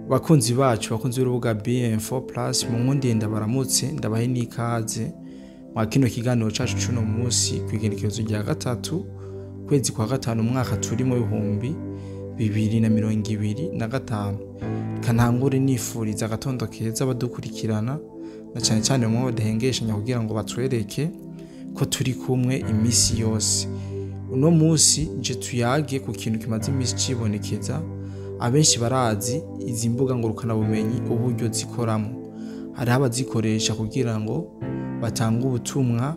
Bakunzi bacu, bakunzi b'urubuga BM4 Plus, mu nkundiye ndabaramutse, ndabahe n'ikaze mwa kino kiganiro cacu cuno munsi kw'igenekerezo rya 3 kwezi kwa 5 umwaka turimo 2025. Kantangure nifuriza agatondo keza abadukurikirana na cane cane mwe badahengeshanya kugira ngo batwereke ko turi kumwe imisi yose. Uno munsi nje tuyage ku kintu kimaze imisi cibonekeza. Abenshi barazi izi mbuga ngurukanabumenyi uburyo zikoramo. Hariho abazikoresha kugira ngo batange ubutumwa,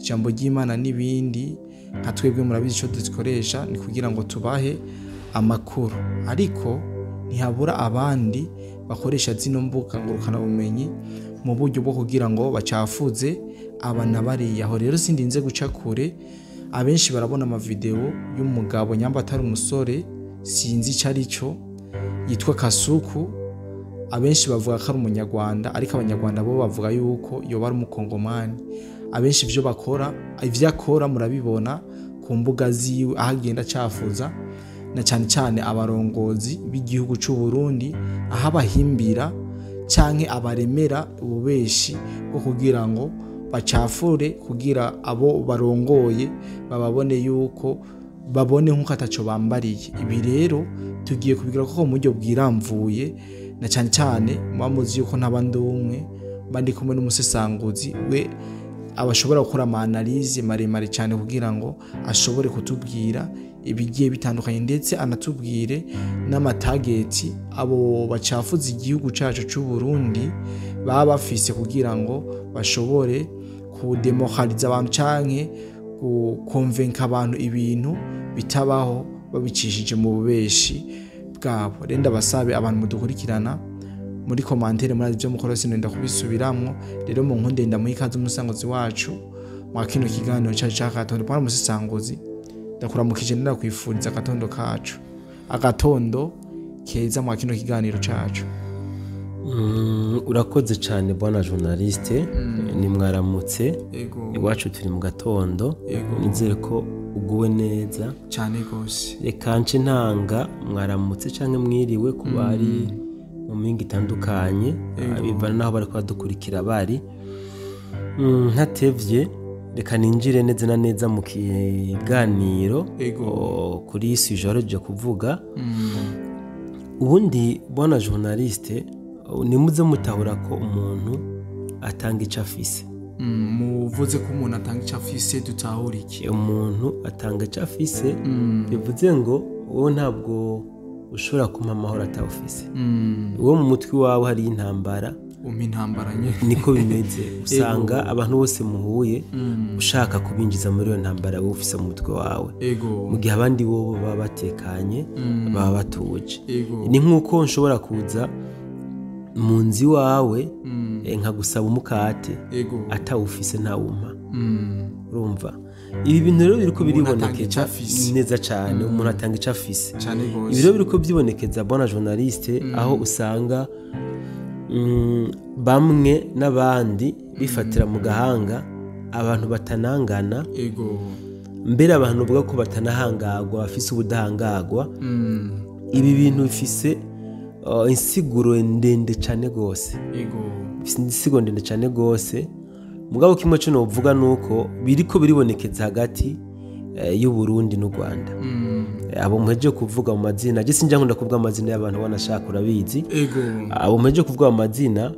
ijambo ry'Imana n'ibindi. Nka twebwe murabizi ico duzikoresha ni kugira ngo tubahe amakuru, ariko ntihabura abandi bakoresha zino mbuga ngurukanabumenyi mu buryo bwo kugira ngo bacafuze aba na bariya. Aho rero sindinze guca kure, abenshi barabona amavideo y'umugabo nyamba atari umusore, sinzi ico ari cyo, yitwa Kasuku. Abenshi bavuga ko ari umunyarwanda, ariko abanyarwanda bo bavuga yuko yoba ari umukongomani. Abenshi ivyo bakora, ivyo akora murabibona ku mbuga ziwe aho agenda acafuza na cane cane abarongozi b'igihugu c'u Burundi, aho abahimbira canke abaremera ububeshi bwo kugira ngo bacafure, kugira abo barongoye bababone yuko babone nkuko ataco bambariye. Ibi rero tugiye kubigira koko mu buryo bwiramvuye, na cane cane muba muzi yuko ntabandi umwe bandi kumwe n'umusesanguzi we abashobora gukora ama analyse maremare cyane kugira ngo ashobore kutubwira ibigiye bitandukanye, ndetse anatubwire n'amatageti abo bacafuza igihugu cacu c'u Burundi baba bafise kugira ngo bashobore kudemokariza abantu canke gukonvenka abantu ibintu bitabaho babicishije mu bubeshi bwabo. Rero ndabasabe abantu mudukurikirana muri commentaire muri ivyo mukora, sinenda kubisubiramwo. Rero mu nkunde ndamuha ikaze umusanguzi wacu mwa kino kiganiro cacu ca Gatondo. Bwana umusesanguzi, ndakuramukije, ndakwifuriza agatondo kacu, agatondo keza mwa kino kiganiro cacu. Urakoze cyane bwana journaliste, ni mwaramutse. Iwacu turi mu gatondo, nizere ko uguwe neza cyane gose. Reka nce ntanga mwaramutse canke mwiriwe ku bari mu mingi itandukanye, bivana naho bariko badukurikira bari. Ntatevye reka ninjire neza na neza mu kiganiro kuri sujet je kuvuga. Ubundi bwana journaliste, nimuze mutahura ko umuntu atanga ico afise. Muvuze ko umuntu atanga ico afise, dutahura iki? Umuntu atanga ico afise, bivuze ngo wowe ntabwo ushobora kumpa amahoro atawufise. Wowe mu mutwe wawe hari intambara, umpa intambara nyene, niko bimeze. Usanga abantu bose muhuye ushaka kubinjiza muri iyo ntambara wowe ufise mu mutwe wawe, mu gihe abandi bo baba batekanye, baba batuje. Ni nkuko nshobora kuza mu nzu iwawe nkagusaba umukate, atawufise ntawumpa. Urumva ibi bintu rero biriko biribonekeza neza cyane. Umuntu atanga ico afise. Ibi rero biriko byibonekeza bwana journaliste, aho usanga bamwe n'abandi bifatira mu gahanga abantu batanangana. Mbere abantu bavuga ko batanahangagwa, bafise ubudahangagwa. Ibi bintu bifise insiguro ndende cyane gose. Insiguro ndende cyane gose. Mugabo kimwe cyo novuga nuko biriko biribonekeza hagati y'u Burundi n'u Rwanda. Abo muheje kuvuga mu mazina, je sinjya nkunda kuvuga amazina y'abantu wanashaka urabizi. Abo muheje kuvuga mu mazina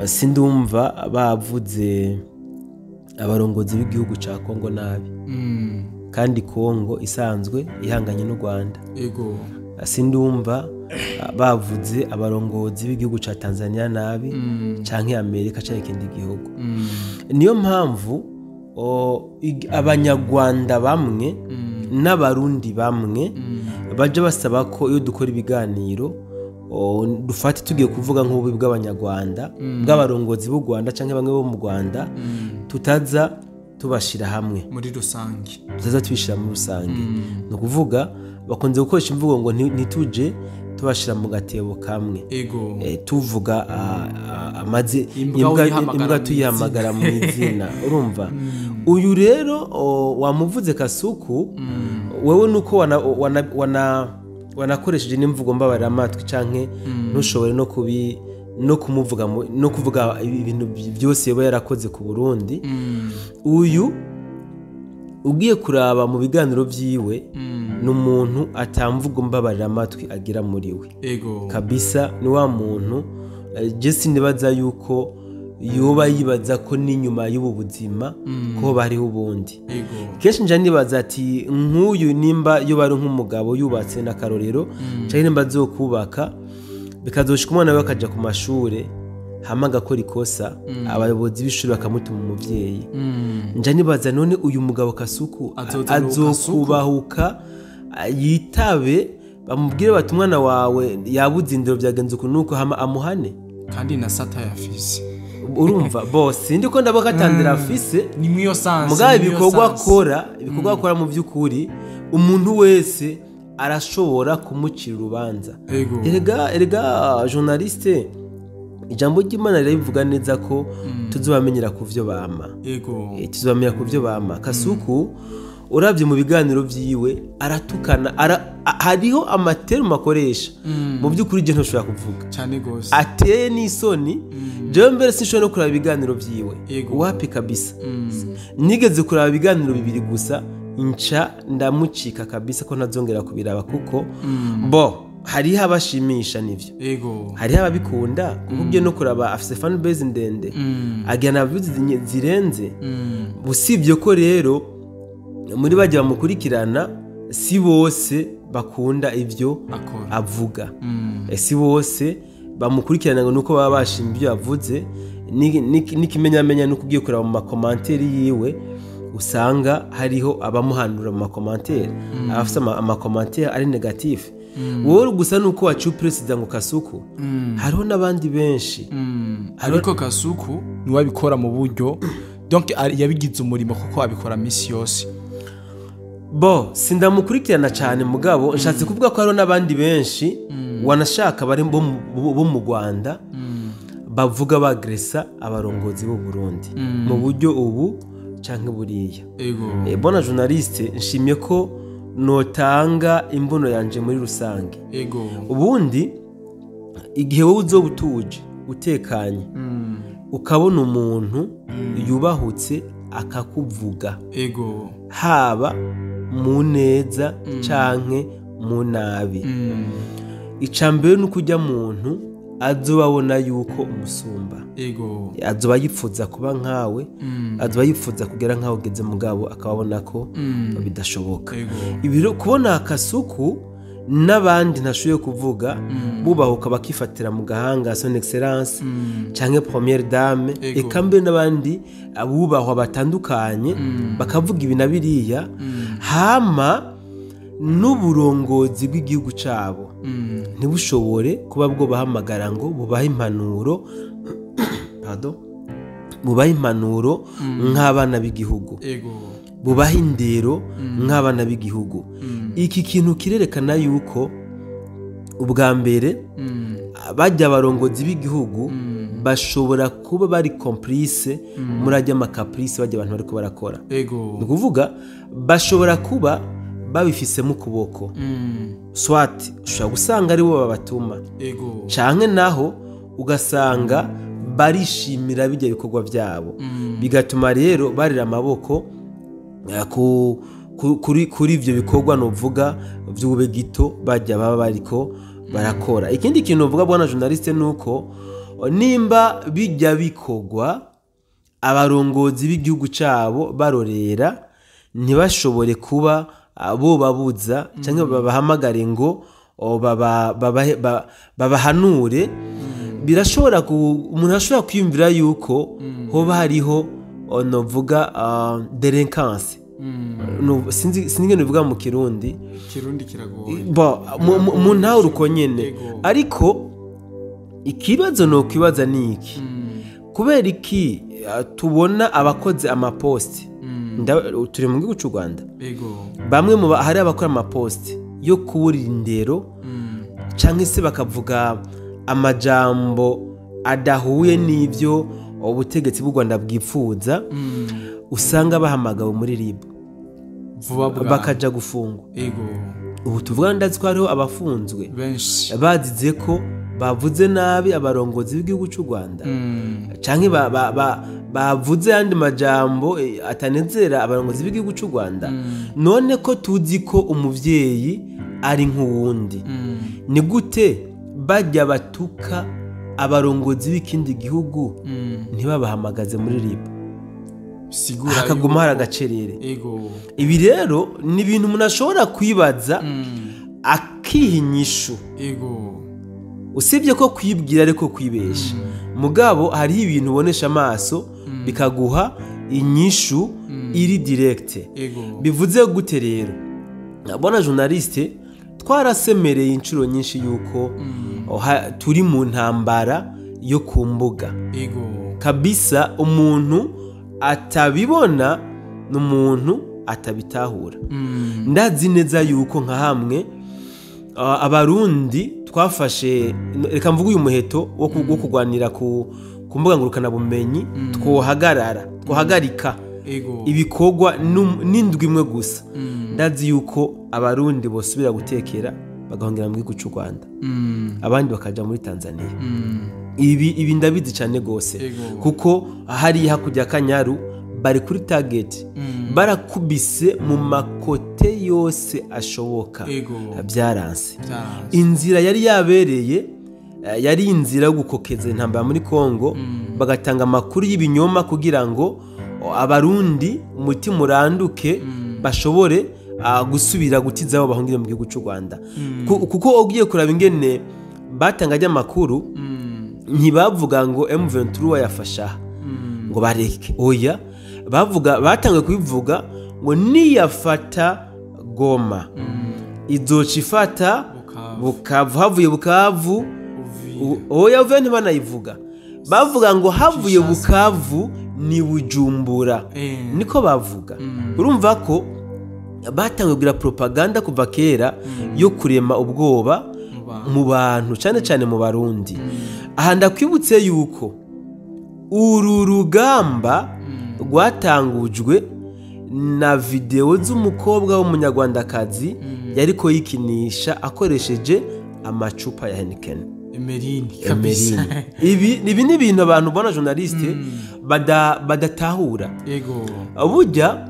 sindumva bavuze abarongozi b'igihugu ca Kongo nabi. Kandi Kongo isanzwe ihanganye n'u Rwanda. Sindumva bavuze abarongozi b'igihugu ca Tanzania nabi, canke Amerika canke ikindi gihugu. Niyo mpamvu abanyarwanda bamwe n'abarundi bamwe baje basaba ko iyo dukora ibiganiro dufate tugiye kuvuga nk'ububi bw'abanyarwanda, bw'abarongozi b'u Rwanda canke bamwe bo mu Rwanda, tutaza tubashira hamwe muri rusange, tutaza tubishira muri rusange. No kuvuga bakunze gukoresha imvugo ngo ntituje tubashira mu gatebo kamwe. Tuvuga amazi imbwa tuyihamagara mu izina. Urumva uyu rero wamuvuze Kasuku, wewe nuko wana Wanakoresheje n'imvugo mbabarira amatwi canke ntushobore no kubi no kumuvuga no kuvuga ibintu byose yaba yarakoze ku Burundi. Uyu ugiye kuraba mu biganiro vyiwe, n'umuntu atamvugo mbabarira amatwi agira muri we. Kabisa ni wa muntu je sinibaza yuko yoba yibaza ko n'inyuma y'ubu buzima ko bariho ubundi. Kenshi nja nibaza ati nk'uyu nimba yoba ari nk'umugabo yubatse n'akarorero, canke nimba azokubaka bikazoshika umwana we akaja ku mashure hama agakora ikosa, abayobozi b'ishuri bakamutuma umuvyeyi. Nja nibaza none uyu mugabo Kasuku azokubahuka yitabe bamubwire bati umwana wawe yabuze indero byagenze uku nuko, hama amuhane? Kandi na sata yafise. Urumva bose ndiko ndaboka atandira afise ni mwiyo sanse. Mugabo ibikorwa akora, ibikorwa akora mu by'ukuri umuntu wese arashobora kumucira urubanza. Erega journaliste, ijambo ry'Imana rirabivuga neza ko tuzobamenyera ku vyo bama. Tuzobamenyera ku vyo bama. Kasuku uravye mu biganiro vyiwe aratukana, hariho amaterme akoresha mu by'ukuri je ntoshobora kuvuga cyane gose, ateye n'isoni. Jewe mbere sinshobora no kuraba ibiganiro vyiwe, wapi kabisa. Nigeze kuraba ibiganiro bibiri gusa nca ndamucika kabisa ko ntazongera kubiraba, kuko bo hariho abashimisha nivyo, hariho ababikunda, kuko ugiye no kuraba afise fan base ndende, agena views zirenze. Usibye ko rero muri bajya bamukurikirana si bose bakunda ivyo avuga, si bose bamukurikirana ngo nuko baba bashimye ibyo yavuze. N'ikimenyamenya nuko ugiye kuraba mu makomanteri yiwe usanga hariho abamuhanura mu makomanteri, abafite amakomanteri ari negatif. Wowe gusa nuko wacu president ngo Kasuku, hariho n'abandi benshi. Ariko Kasuku niwe abikora mu buryo, donc yabigize umurimo kuko abikora misi yose. Bo sindamukurikirana cyane mugabo nshatse kuvuga ko hariho n'abandi benshi wanashaka bari bo mu Rwanda bavuga bagresa abarongozi b'u Burundi mu buryo ubu canke buriya. Bona journaliste, nshimye ko notanga imbono yanje muri rusange. Ubundi igihe wowe uzoba utuje utekanye, ukabona umuntu yubahutse akakuvuga, haba mu neza canke mu nabi, icambere nuko ujya muntu azobabona yuko umusumba, azoba yipfuza kuba nkawe, azoba yipfuza kugera nkawe ugeze mugabo akababona ko bidashoboka. Ibiro kubona Kasuku n'abandi ntashoboye kuvuga bubahuka bakifatira mu gahanga son excellence canke première dame, eka mbere n'abandi abubahwa batandukanye bakavuga ibi na biriya, hama n'uburongozi bw'igihugu cabo ntibushobore kuba bwo bahamagara ngo bubahe impanuro, pardon, bubahe impanuro nk'abana b'igihugu, bubahe indero nk'abana b'igihugu. Iki kintu kirerekana yuko ubwa mbere bajya abarongozi b'igihugu bashobora kuba bari complice muri ajya amacaprice bajya abantu bariko barakora. Ni kuvuga bashobora kuba babifisemo ukuboko, swat ushobora gusanga ari bo babatuma, canke naho ugasanga barishimira bijya bikorwa byabo, bigatuma rero barira amaboko kuri ivyo bikorwa novuga vy'ube gito bajya baba bariko barakora. Ikindi kintu uvuga bwana journaliste nuko nimba bijya bikorwa abarongozi b'igihugu cabo barorera ntibashobore kuba abo babuza canke babahamagare ngo babahanure, birashobora umuntu ashobora kwiyumvira yuko hoba hariho novuga delinquance. Sinzi ngene bivuga mu Kirundi, Kirundi kiragoye bo mu ntawe uko nyene. Ariko ikibazo no kwibaza ni iki, kubera iki tubona abakoze amaposti turi mu gihugu cy'u Rwanda, bamwe mu hari abakora amaposti yo kuburira indero canke se bakavuga amajambo adahuye n'ivyo ubutegetsi bw'u Rwanda bwipfuza, usanga bahamagawe muri RIB bakaja gufungwa. Ubu tuvuga ndazi ko hariho abafunzwe benshi bazize ko bavuze nabi abarongozi b'igihugu cy'u Rwanda, canke bavuze andi majambo atanezera abarongozi b'igihugu cy'u Rwanda. None ko tuzi ko umuvyeyi ari nk'uwundi, ni gute bajya batuka abarongozi b'ikindi gihugu ntibabahamagaze muri RIB? Sigura hakaguma hari agacerere. Ego. Ibi rero ni ibintu umuntu ashobora kwibaza akiha inyishu. Ego. Usibye ko kwibwira ariko kwibesha, mugabo hariho ibintu ubonesha amaso bikaguha inyishu iri direct. Ego. Bivuze gute rero? Bwana journaliste, twarasemereye inshuro nyinshi yuko turi mu ntambara yo ku mbuga. Ego. Kabisa umuntu atabibona n'umuntu atabitahura. Ndazi neza yuko nka hamwe abarundi twafashe, reka mvuge uyu muheto wo kurwanira ku mbuga ngurukana bumenyi, twohagarara, twohagarika Ego. ibikorwa n'indwi imwe gusa. Ndazi yuko abarundi bosubira gutekera bagahongera mu gihugu cy'u Rwanda, abandi bakaja muri Tanzania. Ibi ndabizi cyane gose, kuko hari hakurya Kanyaru bari kuri target, barakubise mu makote yose ashoboka. Byaranse. Inzira yari yabereye yari inzira yo gukokeza intambara muri Kongo, bagatanga amakuru y'ibinyoma kugira ngo abarundi umutima uranduke, bashobore gusubira gutiza abo bahungire mu gihugu cy'u Rwanda. Kuko ugiye kuraba ingene batanga amakuru, ntibavuga ngo M23 yafasha ngo bareke, oya, bavuga batangiye kubivuga ngo niyafata Goma izoca ifata Bukavu, havuye Bukavu, oya uvuye ntibanayivuga, bavuga ngo havuye Bukavu ni Bujumbura, niko bavuga. Urumva ko batangiye kugira propaganda kuva kera yo kurema ubwoba mu bantu, cyane cyane mu Barundi. Aha ndakwibutse yuko uru rugamba rwatangujwe na video z'umukobwa w'umunyarwandakazi yariko yikinisha akoresheje amacupa ya Heineken. Emerine kabisa. Ibi ni ibintu abantu bona journaliste badatahura. Ego. Burya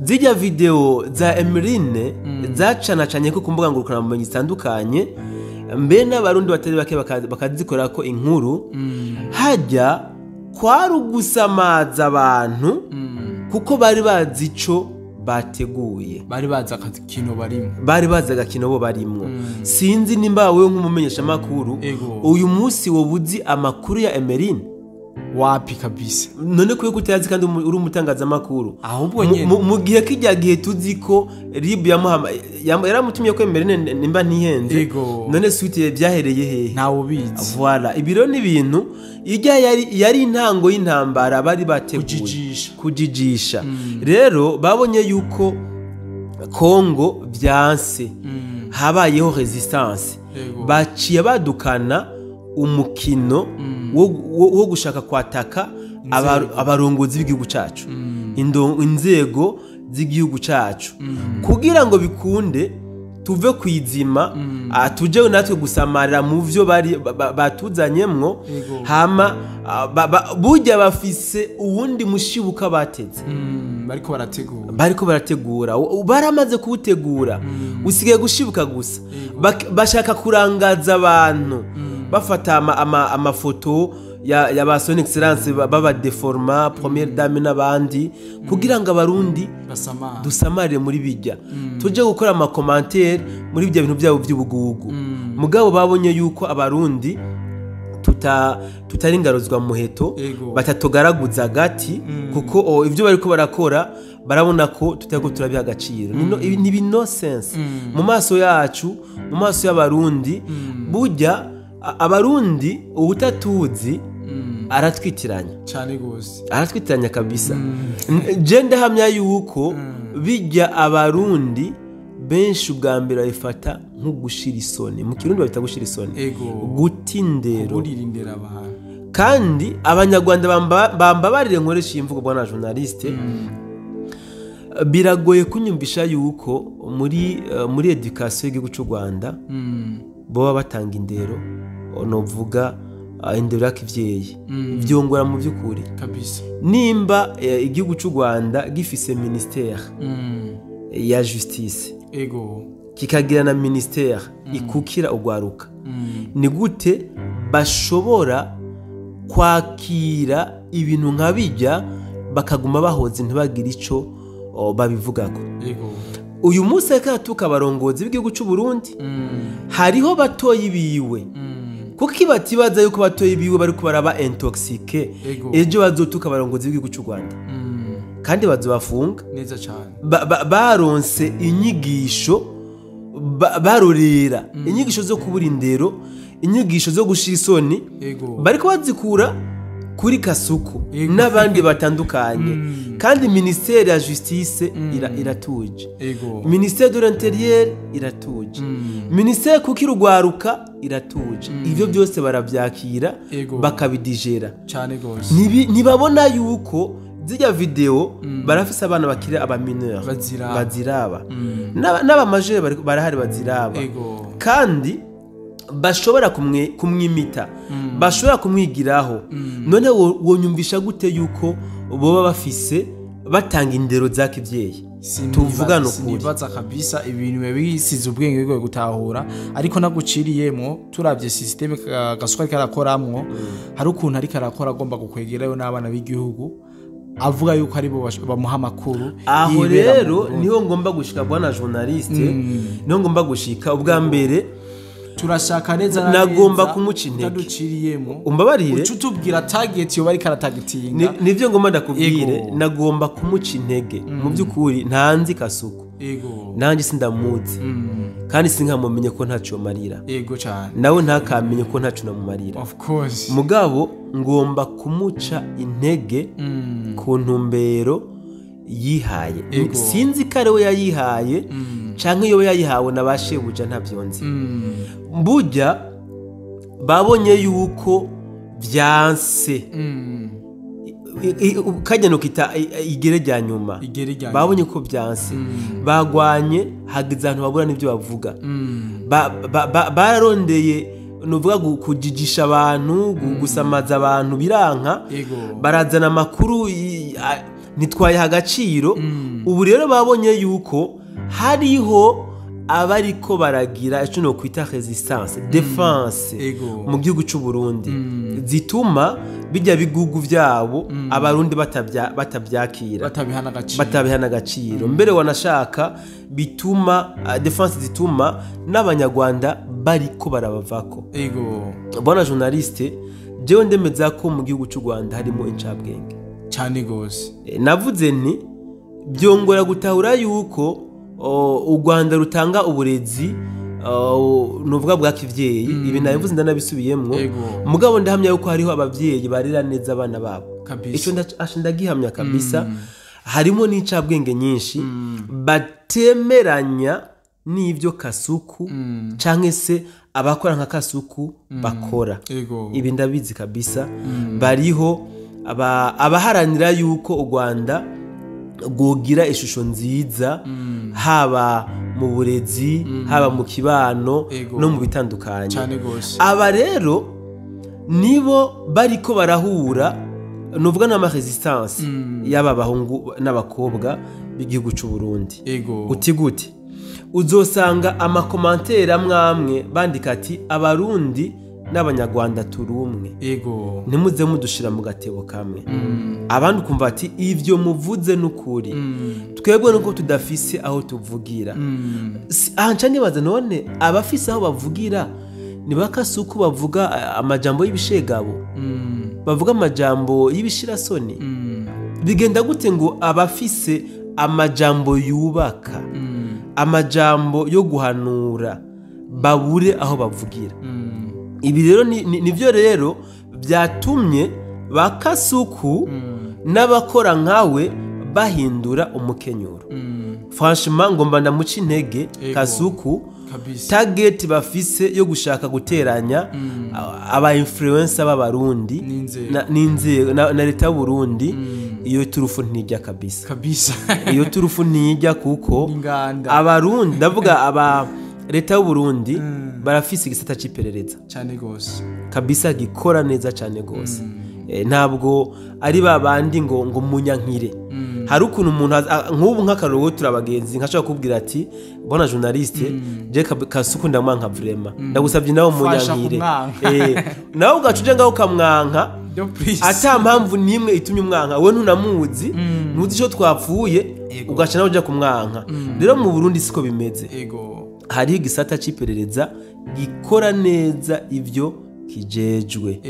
zijya video za Emerine zacanacanye ko kumbuga ngurukana bumenyi zitandukanye, mbe n'abarundi batari bake bakazikora ko inkuru, hajya kwari ugusamaza abantu, kuko bari bazi ico bateguye, bari bazi agakino barimo, bari bazi agakino bo barimwo. Sinzi nimba wewe nk'umumenyesha makuru uyu munsi wobuzi amakuru ya Emerine wapi kabisa. None kuyo kutazi kandi uri umutangazamakuru. Ahubwo nyene mu gihe kijya gihe tuzi ko RIB yaramutumye ko Emerine nimba ntihenze, none suite byahereye hehe? Ntawe ubizi. Voilà, ibiro ni ibintu ijya yari intango y'intambara bari bateguye kujijisha. Rero babonye yuko Kongo byanse, habayeho resistance, baciye badukana umukino wo gushaka kwataka abarongozi b'igihugu cacu, inzego z'igihugu cacu, kugira ngo bikunde tuve kwizima, tuje natwe gusamarira mu vyo bari batuzanyemwo. Hama burya bafise uwundi mushibuka bateze, bariko barategura, baramaze kuwutegura, usigaye gushibuka gusa. Bashaka kurangaza abantu, bafata amafoto ya ba son excellence baba deforma première dame n'abandi, kugira ngo abarundi dusamare muri bijya, tuje gukora ama commentaire muri bijya bintu byabo by'ubugugu. Mugabo babonye yuko abarundi tutari ingaruzwa muheto, batatugaraguza gati, kuko ibyo bariko barakora barabona ko tutariko turabiha agaciro. Ni no sense mu maso yacu, mu maso y'abarundi. Burya abarundi ubutatuzi aratwitiranya cyane gose, aratwitiranya kabisa. Je ndahamya yuko bijya abarundi benshi ubwa mbere babifata nko gushira isoni, mu Kirundi babita gushira isoni, gutindero, kuririndira abantu. Kandi abanyarwanda bambabarire nkoresha imvugo bwana journaliste, Biragoye kunyumvisha yuko muri education y'igihugu cy'u Rwanda boba batanga indero, novuga indero y'akivyeyi, vyongora mu by'ukuri kabisa. Nimba igihugu cy'u Rwanda gifise ministère ya justice, ego, kikagira na ministère ikukira ugwaruka, ni gute bashobora kwakira ibintu nka bijya bakaguma bahoze ntibagire ico babivugako? Ego. Uyu munsi reka tukabarongozi b'igihugu cy'u Burundi, hariho batoyi biwe, kuko batibaza yuko batoyi biwe bari kubaraba intoxique, ejo bazotuka abarongozi b'igihugu cy'u Rwanda, kandi bazobafunga neza cyane. Baronse inyigisho, barorera inyigisho zo kubura indero, inyigisho zo gushira isoni, bariko bazikura kuri Kasuku n'abandi batandukanye. Kandi ministère ya justice iratuje, ministère de l'intérieur iratuje, ministère kuko irugwaruka iratuje. Ivyo byose baravyakira bakabidigera cyane gose. Ntibabona yuko zijya video barafise abana bakiri aba mineur baziraba, n'aba majeur barahari baziraba, kandi bashobora kumwimita, bashobora kumwigiraho. None wonyumvisha gute yuko boba bafise batanga indero za kivyeyi? Tuvugana ukuri, sinibaza kabisa ibintu bisize ubwenge bigoye gutahura. Ariko naguciriyemo, turavye systeme Gasuka karakoramwo, hari ukuntu ariko arakora agomba gukwegerayo n'abana b'igihugu, avuga yuko ari bo bamuha amakuru. Aho rero niho ngomba gushika bwana journaliste, niho ngomba gushika. Ubwa mbere turashaka neza, nagomba kumuca intege, utaduciriyemo, umbabarire, ucutubwira target yo bari karatagitinga. Nivyo ngomba ndakubwire, nagomba kumuca intege. Mu by'ukuri ntanzi Kasuku, ego, nanje sindamuzi, kandi sinkamumenye ko ntaco marira, ego cyane, nawe ntakamenye ko ntaco namumarira, of course. Mugabo ngomba kumuca intege ku ntumbero yihaye. Sinzi kare we yayihaye canke yo yayihawe nabashebuja, ntavyonzi. Burya babonye yuko vyanse, kajya no kita igere rya nyuma, babonye ko vyanse, bagwanye, hagize abantu babura n'ivyo bavuga, bararondeye nuvuga kujijisha abantu, gusamaza abantu, biranka, barazana amakuru nitwaye agaciro. Ubu rero babonye yuko hariho abariko baragira ico no kwita resistance, defense mu gihugu cy'u Burundi, zituma bijya bigugu byabo abarundi batabyakira, batabihana agaciro. Mbere wanashaka bituma defense zituma n'abanyarwanda bariko barabavako. Ego bwana journaliste, jewe ndemeza ko mu gihugu cy'u Rwanda harimo incabwenge cyane gose. Navuze nti byongora gutahura yuko u Rwanda rutanga uburezi nuvuga bwa kivyeyi. Ibi nabivuze ndanabisubiyemwo, mugabo ndahamya yuko hariho abavyeyi barera neza abana babo, ico ndagihamya kabisa. Harimo n'incabwenge nyinshi batemeranya n'ivyo Kasuku canke se abakora nka Kasuku bakora. Ibi ndabizi kabisa. Bariho abaharanira yuko u Rwanda gogira ishusho nziza, haba mu burezi, haba mu kibano, no mu bitandukanye. Aba rero nibo bariko barahura nuvuga n'ama resistance y'aba bahungu n'abakobwa b'igihugu cy'u Burundi. Uti gute? Uzosanga amakomantere amwe bandika ati abarundi n'abanyarwanda turumwe, ego, ntimuze mudushira mu gatebo kamwe. Abandi kumva ati ivyo muvuze nukuri, twebwe nuko tudafise aho tuvugira. Aha nibaza none abafise aho bavugira ni bakasuku bavuga amajambo y'ibishegabo, bavuga amajambo y'ibishirasoni. Bigenda gute ngo abafise amajambo yubaka, amajambo yo guhanura babure aho bavugira? Ibi rero nivyo rero byatumye bakasuku n'abakora nkawe bahindura umukenyuro. Franchement ngomba ndamuca intege Kasuku target bafise yo gushaka guteranya aba influencer b'abarundi n'inzego na leta y'u Burundi. Iyo turufu ntijya kabisa. Kabisa. Iyo turufu ntijya kuko Inganda. Abarundi, ndavuga aba leta y'u Burundi barafise igisata c'iperereza cyane gose. Kabisa, gikora neza cyane gose. Ntabwo ari babandi ngo munyankire. Hari ukuntu umuntu nk'ubu nk'akaroro turabagenzi nkashobora kubwira ati bona journaliste je Kasuku ndamwanka vraiment, ndagusabye nawe Fasha munyankire. kumwanka. Nawe ugaca uje ngaho ukamwanka Yo please. ata mpamvu nimwe itumye umwanka, we ntunamuzi, ntuzi ico twapfuye, ugaca nawe uja kumwanka. Rero mu Burundi siko bimeze. Hariho igisata c'iperereza gikora neza ivyo kijejwe.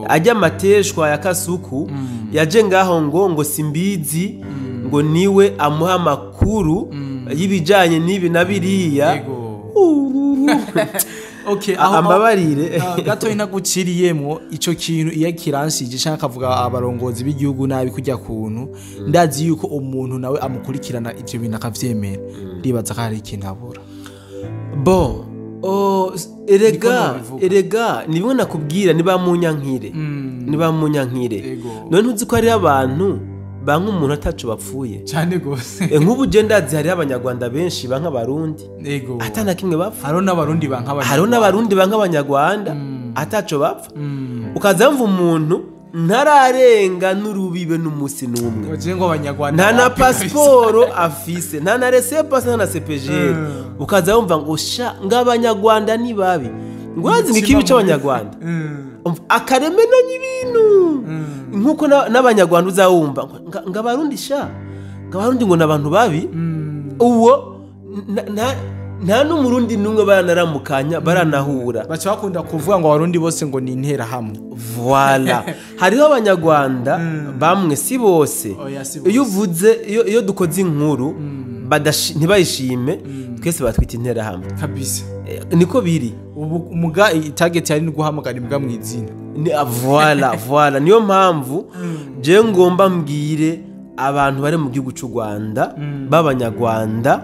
Ajya amateshwa ya Kasuku yaje ngaho ngo simbizi, ngo niwe amuha amakuru y'ibijanye n'ibi na biriya. Okay, aho Ambabarire. Gato inaguciriyemwo, ico kintu iyo kiranshije canke akavuga abarongozi b'igihugu nabi kujya kuntu ndazi yuko umuntu nawe amukurikirana ivyo bintu akavyemera, ndibaza ko hari ikintu abura. Bon, erega Niko nobivuga. Erega ni bimwe nakubwira, niba munyankire, niba munyankire. None ntuzi ko hariho abantu banka umuntu ataco bapfuye? Cyane gose. Nk'ubu je ndazi hariho Abanyarwanda benshi banka Abarundi ata na kimwe bapfa. Hariho n'Abarundi banka Abanyarwanda. Hariho n'Abarundi banka Abanyarwanda ataco bapfa. Ukaza wumva umuntu ntararenga n'urubibe n'umunsi n'umwe, Wagira ngo Abanyarwanda nta na wapi kabisa. pasiporo afise, nta na laissez-passer, nta na CEPGL, ukaza wumva ngo sha ngo Abanyarwanda ni babi, ngo urazi ngo ikibi c'Abanyarwanda. Umva, akaremenanya ibintu nk'uko n'Abanyarwanda uzawumva ngo Abarundi sha, ngo Abarundi ngo ni abantu babi. Uwo nta n'Umurundi n'umwe baranaramukanya, baranahura. Baca bakunda kuvuga ngo Abarundi bose ngo ni interahamwe. Voilà, hariho Abanyarwanda bamwe, si bose. Oya, si bose. Iyo uvuze, iyo dukoze inkuru ntibayishime, twese batwita interahamwe. Kabisa. Niko biri. Ubu muga target yari no guhamagara imbwa mu izina. Ni voilà, voilà, niyo mpamvu je ngomba mbwire abantu bari mu gihugu cy'u Rwanda b'Abanyarwanda,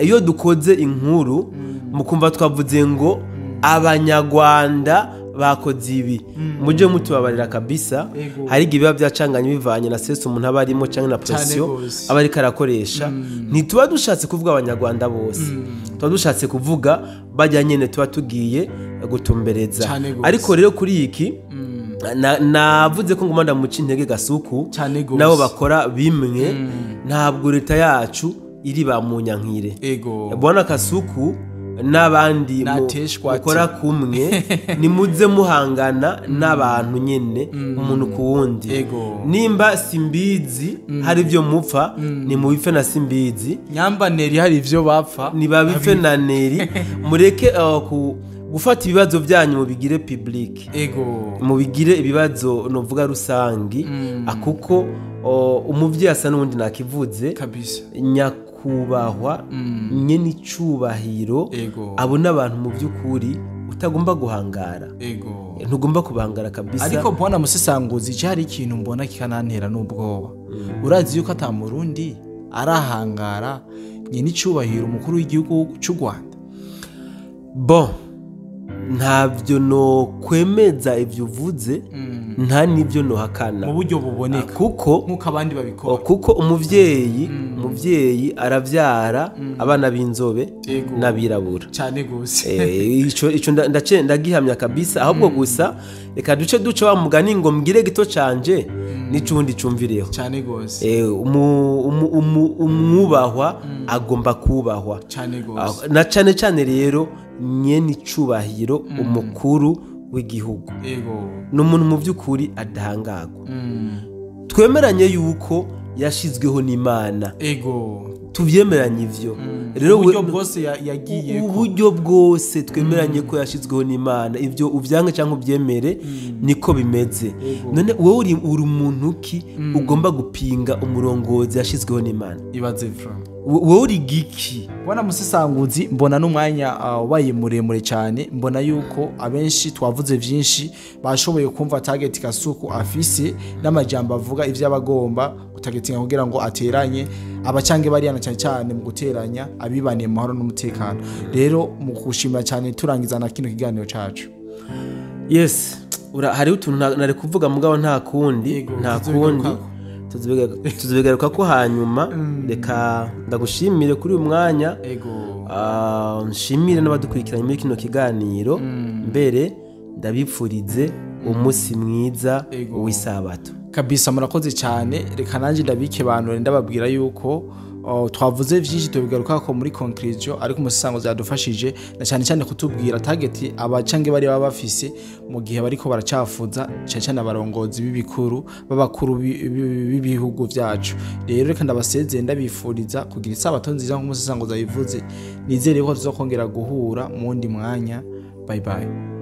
iyo dukoze inkuru mukumva twavuze ngo Abanyarwanda bakoze ibi, mujye mutubabarira kabisa. Hari igihe biba byacanganye bivanye na stress umuntu aba arimo cyangwa na pression aba ariko arakoresha. Ntituba dushatse kuvuga Abanyarwanda bose, tuba dushatse kuvuga bajya nyene tuba tugiye gutumbereza. Cane gose. Ariko rero kuri iki navuze ko nguma ndamuca intege Gasuku Cane gose. nabo bakora bimwe. Ntabwo leta yacu iri ba munyankire. Bwana Kasuku n'abandi Nateshwa ati. mukora kumwe, nimuze muhangana n'abantu nyene, umuntu ku wundi. Nimba simbizi hari ibyo mupfa, nimubipfe na simbizi. Nyamba Neri hari ivyo bapfa, Nibabipfe na Neri. Mureke gufata ibibazo byanyu mubigire public, mubigire ibibazo novuga rusangi, kuko umuvyeyi asa n'uwundi nakivuze. Nyakubahwa nyene icubahiro, abo n'abantu mu by'ukuri utagomba guhangara. Ntugomba kubahangara kabisa. Ariko mbona musesanguzi icyo hari ikintu mbona kikanantera n'ubwoba. Urazi yuko ata Murundi arahangara nyene icubahiro umukuru w'igihugu cy'u Rwanda? Bon, ntabyo no kwemeza ivyo uvuze, nta n'ibyo nohakana mu buryo buboneka kuko nk'uko abandi babikora. Kuko umuvyeyi aravyara abana b'inzobe n'abirabura. Cyane gose. Ico ndagihamya kabisa. Ahubwo gusa reka duce wa mugani ngo mbwire gito canje n'icundi cumvireho. Cyane gose. Umwubahwa agomba kubahwa. Cyane gose. Na cane cane rero nyene icubahiro umukuru w'igihugu ni umuntu mu by'ukuri adahangagwa. Twemeranye yuko yashizweho n'Imana. Tuvyemeranye ivyo rero uburyo bwose yagiye uburyo bwose twemeranye ko yashizweho n'Imana, ivyo uvyange cyangwa ubyemere niko bimeze. None wowe uri umuntu ki ugomba gupinga umurongozi yashizweho n'Imana? Ibaze from Wowe uri giki? Bwana musesanguzi, mbona n'umwanya wabaye muremure cyane, mbona yuko abenshi twavuze vyinshi, bashoboye kumva target Kasuku afise n'amajambo avuga ivyo abagomba gutagetinga kugira ngo ateranye abacange bariyana, cyane cyane mu guteranya abibaniye mu mahoro n'umutekano. Rero mu kushima cyane turangiza na kino kiganiro cacu. Yes, hariho utuntu nari kuvuga mugabo nta kundi, Yego, nta tuzobigarukako. kundi. Tuzobigaruka ko hanyuma. Reka ndagushimire kuri uyu mwanya. Ego. Nshimire n'abadukurikiranye muri kino kiganiro. Mbere ndabipfurize umunsi mwiza Ego. w'isabato. Kabisa, murakoze cyane. Reka nanjye ndabike abantu, ndababwira yuko twavuze vyinshi, tubigaruka ko muri conclusion, ariko umusisango yadufashije na cyane cyane kutubwira target abacange bari baba bafise mu gihe bariko baracafuza, cyane cyane abarongozi b'ibikuru b'abakuru b'ibihugu vyacu. Rero reka ndabasezeye, ndabifuriza kugira isabato nziza nk'umusisango yabivuze. Nizere ko tuzokongera guhura mu wundi mwanya. Bye bye.